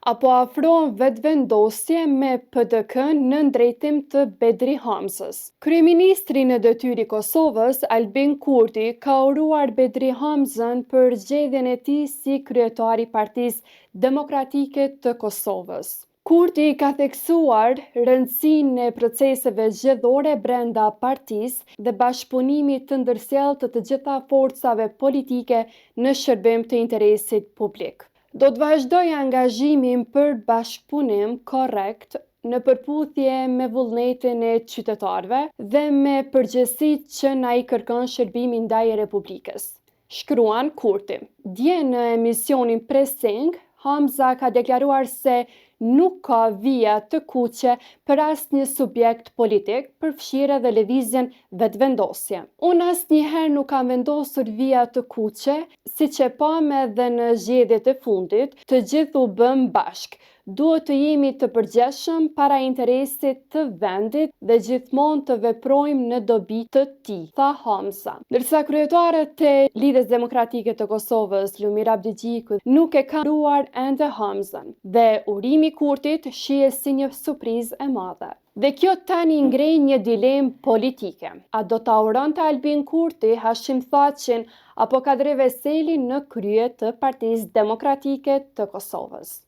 A po afrohen Vetëvendosje me PDK-në nën drejtim të Bedri Hamzës? Kryeministri në detyrë i Kosovës, Albin Kurti, ka uruar Bedri Hamzën për zgjedhjen e tij si kryetar i Partisë Demokratike të Kosovës. Kurti ka theksuar rëndësinë e proceseve zgjedhore brenda partisë dhe bashkëpunimit të ndërsjellë të të gjitha forcave politike në shërbim të interesit publik. Do të vazhdoj angazhimin për bashkëpunim korrekt në përputhje me vullnetin e qytetarëve dhe me përgjegjësitë që na i kërkon shërbimi ndaj Republikës, shkruan Kurti. Dje në emisionin Pressing, Hamza ka deklaruar se nuk ka vija të kuqe për asnjë subjekt politik, përfshirë edhe lëvizjen Vetëvendosje. Unë asnjëherë nuk kam vendosur vija të kuqe, siç e pamë edhe në zgjedhjet e fundit, të gjithë u bëmë bashkë. Duhet të jemi të përgjegjshëm para interesit të vendit dhe gjithmonë të veprojmë në dobi të tij, tha Hamza. Ndërsa kryetarët e Lidhjes Demokratike të Kosovës, Lumir Abdixhiku, nuk e kanë uruar ende Hamzën dhe urimi i Kurtit shihet si një surprizë e madhe. Dhe kjo tani ngre një dilemë politike. A do ta uronte Albin Kurti, Hashim Thaçin apo Kadri Veselin në krye të Partisë Demokratike të Kosovës?